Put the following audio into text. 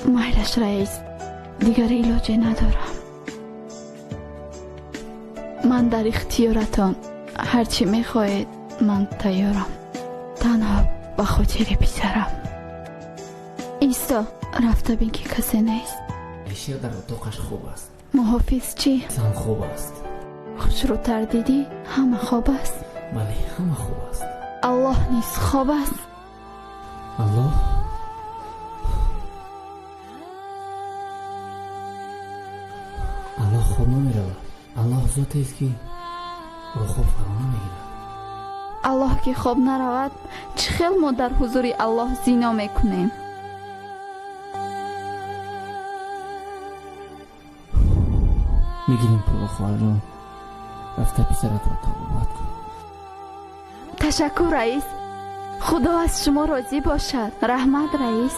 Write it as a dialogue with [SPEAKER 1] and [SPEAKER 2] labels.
[SPEAKER 1] Майлаш, раис, дигар илоҷе надорам. Ман дар ихтиёратон, ҳар чӣ мехоҳед, ман тайёрам. Танҳо ба хотири писарам. Исто, рафта бин, ки касе нест.
[SPEAKER 2] Алишер дар утоқаш хоб аст.
[SPEAKER 1] Муҳофиз чӣ?
[SPEAKER 2] Зан хоб аст.
[SPEAKER 1] Хушрӯтар дидӣ, ҳама хоб аст?
[SPEAKER 2] Бале, ҳама хоб аст.
[SPEAKER 1] Аллоҳ низ хоб аст?
[SPEAKER 2] Аллоҳ? Аллоҳ хоб намеравад. Аллоҳ зотест, ки ӯро хоб фаро намегирад.
[SPEAKER 1] Аллоҳ ки хоб наравад, чӣ хел мо дар ҳузури Аллоҳ зино мекунем?
[SPEAKER 2] Мегирем пулро, хоҳарҷон. Рафта писаратро табобат кун.
[SPEAKER 1] Ташаккур, раис. Худо аз шумо розӣ бошад. Раҳмат, раис.